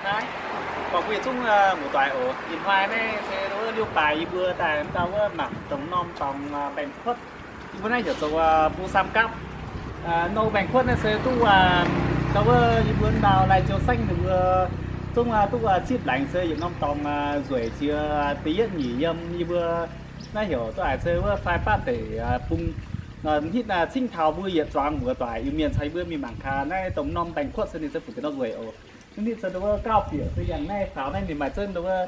Naaiv, mbuo yietc zungv muoz-doic oc. Ih hnoi naaiv se wuov liuz baaix yie mbuo daaih ndau wuov mangc dongh norm dorngx baengh kuotv. Yie mbuo naaiv heuc zoux bung sam gapv. Norm baengh kuotv naaiv se duqv ndau wuov yie mbuo ndau lai ziou saengv ninh mbuo zungv duqv zipv laengz se yietc norm dorngx nzueic jiex da'yietv nyic yiem yie mbuo naaiv heuc duqv haiz se wuov fai baav deic bung. Hitv cingv taux mbuo yietc zuangx muoz-doic Iu-Mienh caux yie mbuo mingh mangc gaax naaiv dongh norm baengh kuotv se ninh se fu'jueiv nor nzueic oc. Naaiv hitv se ndau wuov gauh bieqc se yangh naaiv faaux naaiv ninh maaih zengv ndau wuov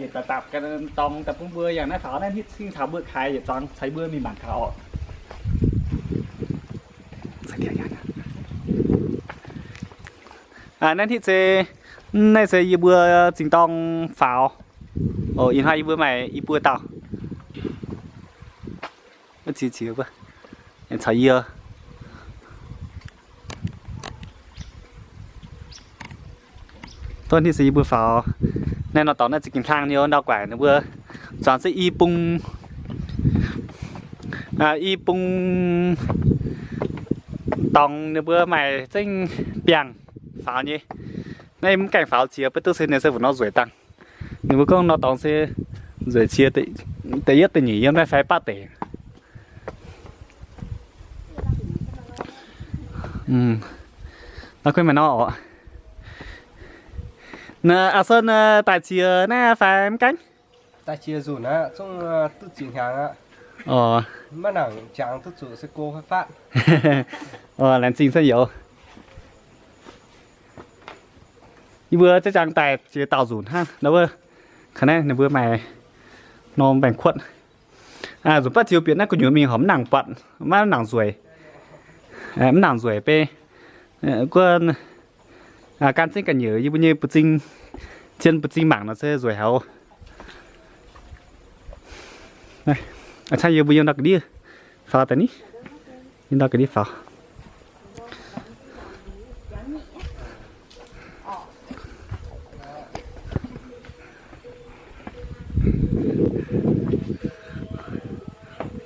yietc dapc dapc dorngx daaih bun mbuo yangh naaiv faaux naaiv hitv cingv taux mbuo kaaix yietc zuangx caux yie mbuo mingh mangc gaax oc. Naaiv hitv se, naaiv se yie mbuo zingh dorng faaux. Ih hnoi yie mbuo maaih i buo dauh. Caux yie Donv hitv se yie mbuo faaux. Naaiv norm dorngx naaiv za'gengh hlang nyei ndau guaaic ninh mbuo zuangx zengv i bung, i bung dorngx ninh mbuo maaih zengv biangh faaux nyei. Naaiv mv gaengh faaux jiex beiv duqv se ninh se fu'jueiv nor nzueic dangh. Ninh mbuo gorngv norm dorngx se nzueic jiex da'yietv da'nyeic yiem naaiv fai baav deic. Nor kuv maaih nor oc. Aa, Sun daaih ziex naaiv fai mv gaengh? Daaih ziex nzunc aqv, zungv duqv ziex hnyangx aqv. Maiv nangc jangx duqv zuqc se go fai fatv. Laengz zingh cuotv youz. Yie mbuo za'jangx daaih ziex dauh nzunc hnangv nor wuov. Kaaix naaiv ninh mbuo maaih norm baengh kuotv. Nzunc baav ziux bieqc naaiv gu'nyuoz mingh horpc mv nangc buatc, maiv nangc nzueic, mv nangc nzueic beiv. Guov gan zengv ganh nyeuc yie mbuo nyei buoz-zing, zien buoz-zing mangc nor se nzueic haic oc. Aa, yie mbuo yiem ndau ga'ndiev faaux daaih ni. Yiem ndau ga'ndiev faaux.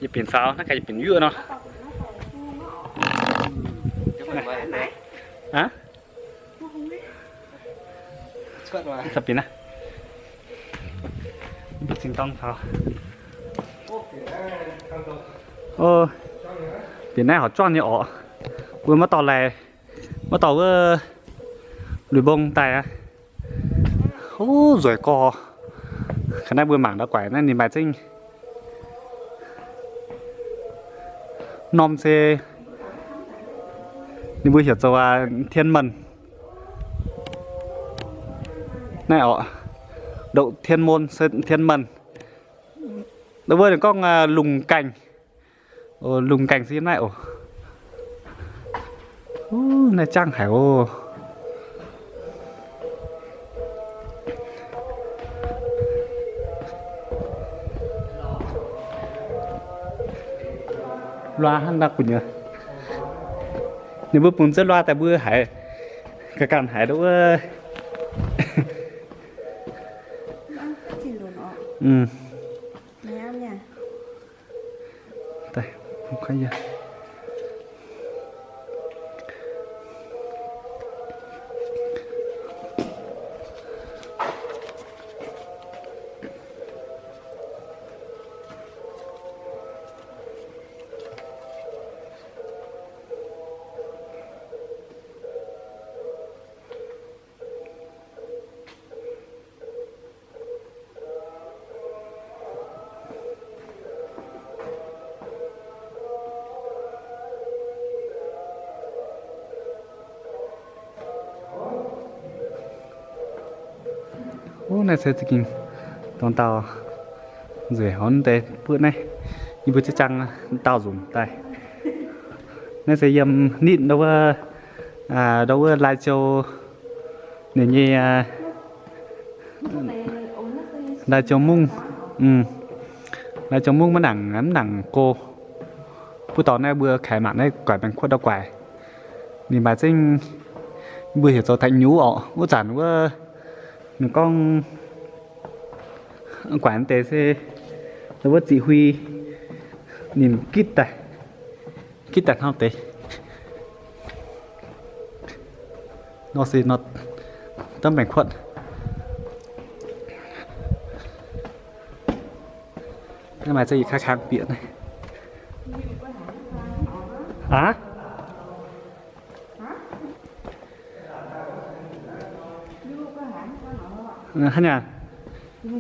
Yietc binc faaux, naaiv gaax yietc binc yuoqv nor. Binc naaiv, binc naaiv horpc juangv nyei orqc. Mbuo maiv dorh laih, maiv dorh wuov lui mbong daaih aqv. Ov, nzueic gorx. Kaaix naaiv mbuo mangc ndau guaaic naaiv ninh maaih zengv norm se ninh mbuo heuc zoux เทียนหมื่น naaiv oc. Ndoqc เทียนหมื่น se เทียนหมื่น. Wuov ninh gorngv lungh gaengh. Lungh gaengh se yiem naaiv oc. Naaiv jangv haic oc. Luaa hnangv naaiv gu'nyuoz. Ninh mbuo bungx zengv luaa daaih mbuo haiz ga'ganh haiz wuov. Ov, naaiv se za'gengh dongh dauh nzueic haic deix buov naaiv. Yie mbuo ziex zaang dauh nzunc daaih. Naaiv se yiem nitv ndau wuov, ndau wuov Lai Châu ninh nyei Lai Châu Mungv, Lai Châu Mungv maiv nangc, mv nangc go. Buov dorngx naaiv mbuo kaaix mangc naaiv guaix baengh kuotv ndau guaix. Ninh maaih zengv, mbuo heuc zoux thạch nhũ orqc. Wuov zanc wuov ninh gorngv guaix deix se wuov chỉ huy ninh gitv daaih, gitv daaih hnangv deix. Nor se nor Norm Baengh Kuotv. Naaiv maaih za'gengh kangx bieqc naaiv. Aav? Hnangv naaic. Mv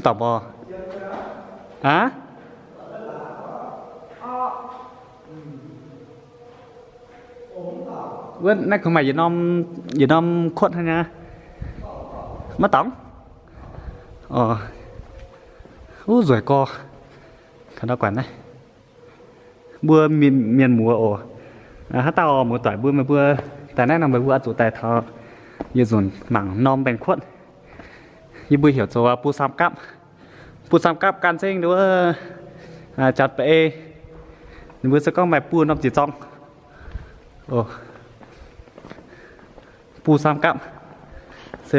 dorngc mbuo. Aav? Wuov naaiv kungx maaih yietc norm, yietc norm kuotv hnangv nyei. Maiv dorngx? Wuov nzueic gorx. Kaux nor guangc naaiv. Mbuo mienh muoz oc. Haaix dauh muoz-doic mbuo, meih mbuo daaih naaiv nor meih mbuo oix zuqc daaih taux yietc nzunc mangc Norm Baengh Kuotv. Yie mbuo heuc zoux Bung Saam Gapv. Bung Saam Gapv gan zengv nduov, Janx-Baeqc ei ninh mbuo se gorngv maaih bung norm ziepc zorng. Bung Saam Gapv se,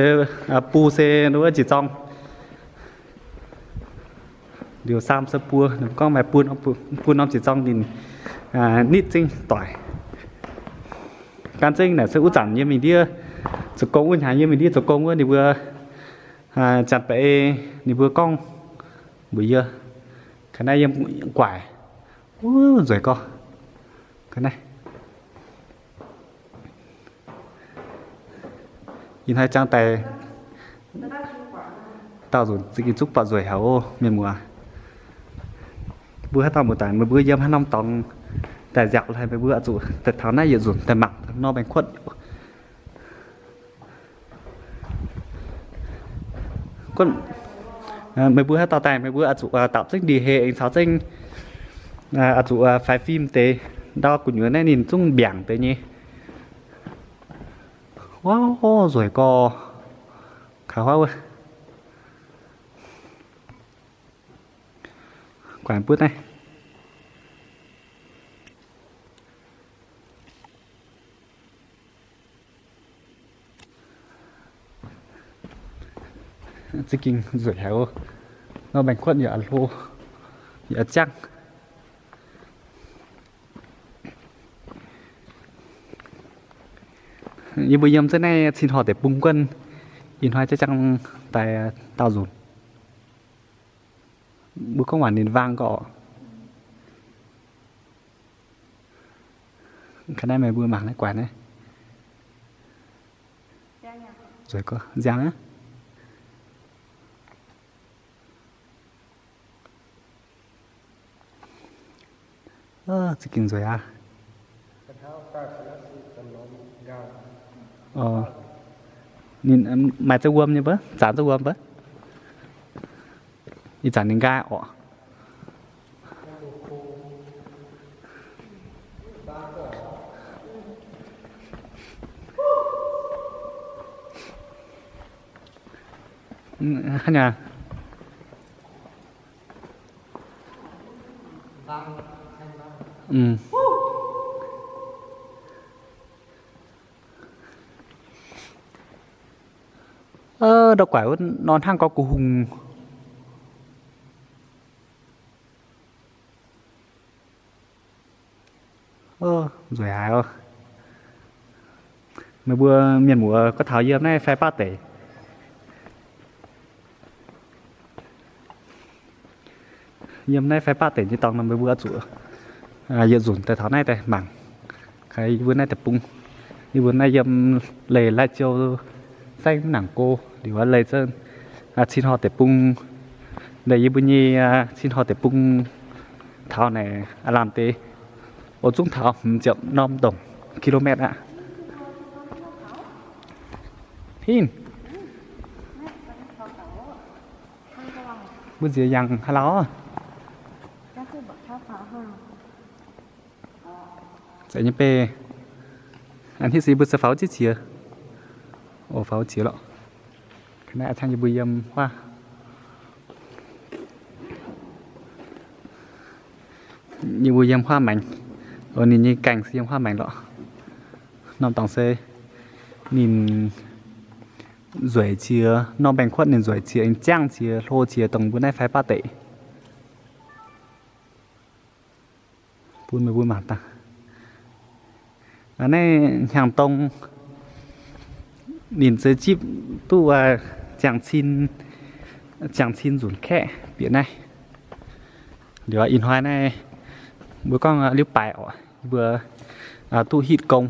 bung se nduov ziepc zorng. Liuz saam se buo, ninh mbuo gorngv maaih bung norm ziepc zorng ninh nitv zengv doic. Gan zengv naaic se wuov zanc yie mingh ndiev zoux gong, wuov hnyangx yie mingh ndiev zoux gong wuov ninh mbuo, Janx-Baeqc ei ninh mbuo gorngv mbuox yie, ga'naaiv yiem guaaic. Wuov nzueic gorx. Ga'naaiv ih hnoi jangx daaih daauh nzunc za'gengh zungv buatc nzueic haic oc mienh muoz. Mbuo haaix dauh muoz-doic meih mbuo yiem haaix norm dorngx daaih nziaauc haic, meih mbuo oix zuqc daaih taux naaiv yietc nzunc daaih mangc Norm Baengh Kuotv. Meih mbuo haaix dauh daaih meih mbuo oix zuqc daapc zengv ndie-heh aengx caux zengv, oix zuqc faix fim deix. Ndau gu'nyuoz naaiv ninh zungv mbiaangc deix nyei. Wuov nzueic gorx. Kaux huaav wuov. Guangc butv naaiv. Za'gengh nzueic haic oc. Norm Baengh Kuotv yaac hlo, yaac jangv. Yie mbuo yiem za'naaiv Cin Horh Deic-Bung guanh, ih hnoi jangv daaih daauh nzunc. Mbuo gorngv waac ninh vang gorx. Ga'naaiv meih mbuo mangc naaiv guaax naaiv. Nzueic gorx, nziang aqv. Za'gengh nzueic aqv. Ninh maaih za'wuom nyei mbuo, zanc za'wuom mbuo. Ih zanc ninh nqaai orqc. Hnangv naaic. Ndau guaaic wuov nor hnangv gorx gu hungh. Nzueic haic oc. Meih mbuo mienh muoz gorngv taux yiem naaiv fai baqv deic, yiem naaiv fai baqv deic nyei dorngx nor meih mbuo oix zuqc yietc nzunc daaih taux naaiv daaih mangc. Kaaix yie mbuo naaiv deic-bung, yie mbuo naaiv yiem leih Lai-Ziou saengv mv nangc go liuz, leih zengv Cin Horh Deic-Bung, leih yie mbuo nyei Cin Horh Deic-Bung taux naaic aav lamh deix oix zungv taux hmz ziepc norm ndongc kilometer aqv. Pin. Mbuo nziex yangh haaix lauh? Za'gengh nyei bei. A'hneiv se mbuo se faaux jienv qiex. O, faaux qiex lorqc. Naaiv a'cangv yie mbuo yiem huaav, yie mbuo yiem huaav maengx. O, ninh nyei gaengh se yiem huaav maengx lorqc. Norm dorngx se ninh nzueic qiex, Norm Baengh Kuotv ninh nzueic qiex, jangv qiex, hlo qiex, dongh mbuo naaiv fai baqv deic. Bun meih mbuo mangc dangh. Naaiv hnyangx-dong, Ninh se zipv duqv ziangh cin, ziangh cin nzunc kaeqv bieqc naaiv. Liuz ih hnoi naaiv mbuo gorngv liuz baaix oc, mbuo duqv hitv gong.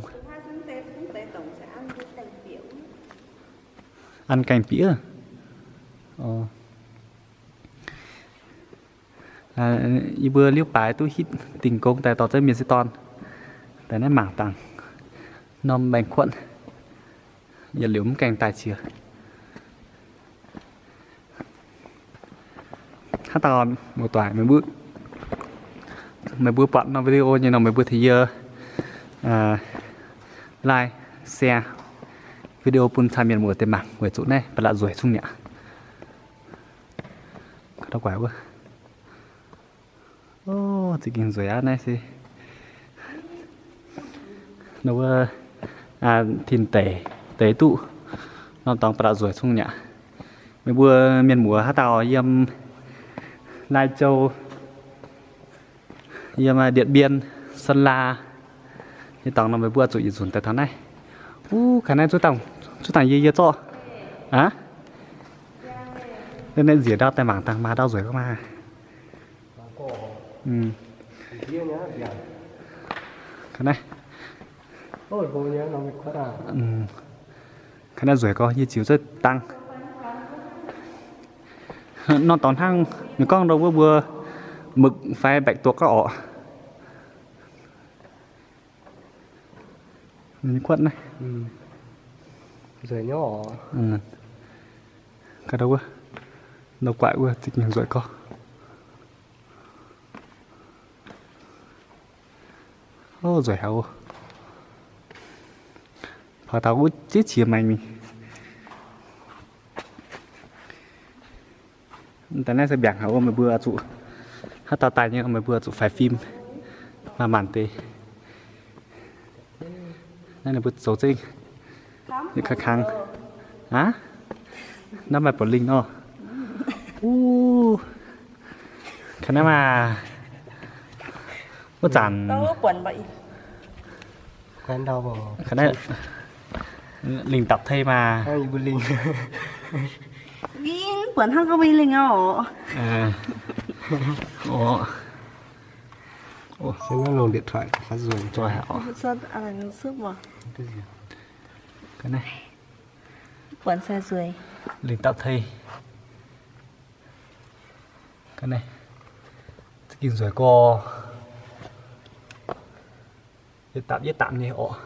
An gaengh bieqc. Yie mbuo liuz baaix duqv hitv dingh gong daaih dorh zengv mienh sieqv dorn daaih naaiv mangc dangh norm maengx kuotv, yietc liuz mv gaengh daaih qiex. Haaix dauh muoz-doic, meih mbuo buatc norm video nyei nor, meih mbuo tengx yie like, share video bun camv mienh muoz deix mangc weic zuqc naaiv ba'laqc nzueic zungv mi'aqv. Guaix wuov, za'gengh nzueic aqv naaiv se. Wuov, tin deic, deix duqv norm dorngx ba'laqc nzueic zungv mi'aqv. Meih mbuo mienh muoz haaix dauh yiem Lai Châu, yiem Điện Biên, Sơn La nyei dorngx nor, meih mbuo zuqc yietc nzunc daaih taux naaiv. Uv, ga'naaiv zuov dangh, zuov dangh yie, yie zorqv. Aa, naaiv nziex ndau daaih mangc dangh maah, ndau nzueic gorngv maah. Ga'naaiv, ga'naaiv nzueic gorx, yie ziux zuov dangh. Norm dorngx hnangv ninh gorngv ndau wuov mbuo møg fai baeqc duoqv gorngv orqc. Ninh kuotv naaiv. Nzueic nyei orqc. Ga'ndau wuov, ndau guaix wuov za'gengh nzueic gorx. Ov, nzueic haic oc. Paaix taux wuov ziex qiex maengx mingh. Daaih naaiv se mbiaangc haic oc, meih mbuo zuqc, haaix dauh daaih nyei meih mbuo zuqc faix fim maanc maanc deix. Naaiv ninh mbuo zoux zengv yietc kangv kangv. Aav, naaiv maaih bowling nor. Uv, ka'naaiv maah, wuov zanc, ka'naaiv lingh dapc tei maah. Buonc hnangv gorngv mbuo lingh oc. Buonc sai zueiz. Ga'naaiv za'gengh nzueic gorx. Yietc dapc yietc dapc nyei orqc.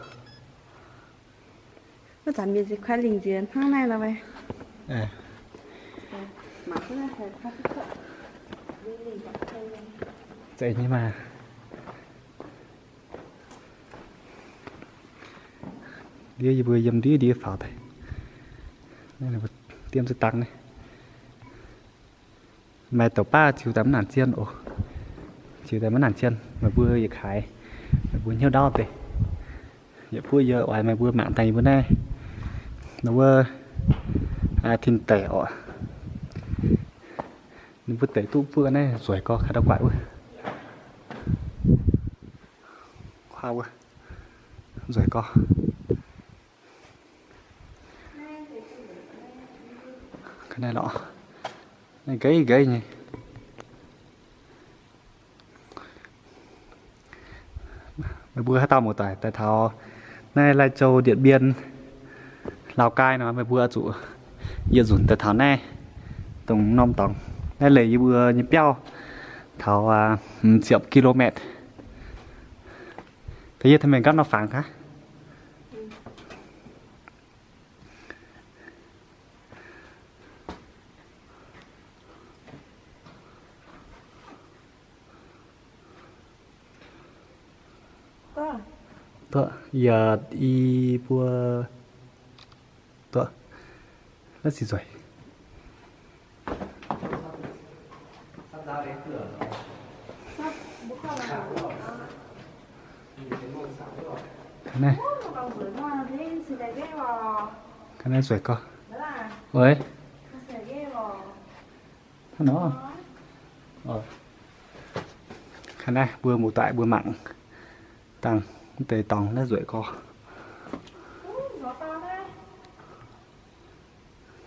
Wuov zanc mienh se kuaaiv lingh nziex hnangv naaiv nor. Zeiz nyei maah. Ndiev yie mbuo yiem ndiev ndiev faaux daaih. Diem se dangh naaiv. Maaih douc baav ziux daaih mv nangc zien oc. Ziux daaih mv nangc zien, meih mbuo yietc kaaix, meih mbuo hnyouv ndaauv deix. Yietc buov yie oix meih mbuo mangc daaih yie mbuo naaiv, wuov, tin deic oc. Ninh mbuo deic duqv buov naaiv nzueic gorx, kaaix ndau guaix wuov. Kuaaiv wuov, nzueic gorx. Ga'naaiv lorqc, nqeiv nqeiv nyei. Meih mbuo haaix dauh muoz-doic daaih taux naaiv Lai Châu, Điện Biên, Lào Cai nor, meih mbuo zuqc yietc nzunc daaih taux naaiv, dongh norm dorngx naaiv leiz yie mbuo nyei biauv taux ziepc kilometer. Da'yietv taux mengh gapv nor fangx aqv. Duqv, yaac i buo, duqv, naaiv ziqc nzueic. Naaiv, naaiv nzueic gorx. Weic, hnangv nor. Naaiv mbuo muoz-doic mbuo mangc dangh deix dorngx naaiv nzueic gorx.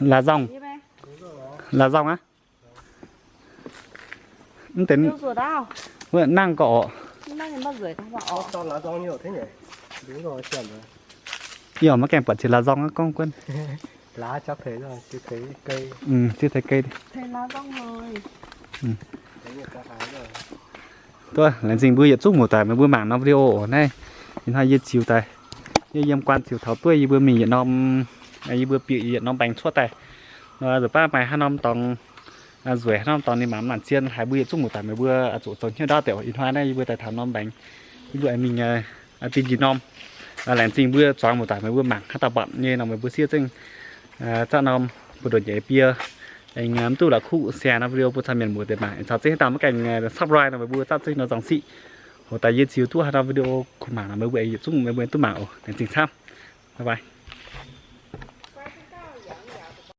Laaix nzorng, laaix nzorng aqv. Mv deix wuov nangh gorqv oc. Yie oc, maiv gaengh buatc qiex laaix nzorng aqv gorngv guonv. Ziouc teix gei. Duqv laengz zingh mbuo yietc zungv muoz-doic meih mbuo mangc norm video oc. Naaiv ih hnoi yie ziux daaih, yie yiem guan ziux taux duqv yie mbuo mingh yietc norm, yie mbuo bieqc yietc norm baengx cuotv daaih. Nzunc baav maaih haaix norm dorngx nzueic, haaix norm dorngx ninh mangc mv nangc zien haiz mbuo yietc zungv muoz-doic meih mbuo zuqc zoux hnyouv ndaauv deix oc. Ih hnoi naaiv yie mbuo daaih taux norm baengx, yie mbuo aengx mingh dinh njiec norm. Laengz zingh mbuo zuangx muoz-doic meih mbuo mangc haaix dauh mbatc nyei nor meih mbuo siev zengv zaqv norm buoz-ndoqv nyeiz bie. Aengx mv duqv la'kuqv share norm video bun caux mienh muoz-doic mangc. Aengx caux zengv haaix dauh maiv gaengh subscribe nor meih mbuo zaqv zengv norm zangc siqv. Hoc daaih yie ziux duqv haaix norm video kuv mangc nor meih mbuo aengx yietc zungv meih mbuo duqv mangc oc. Laengz zingh camv. Bye bye.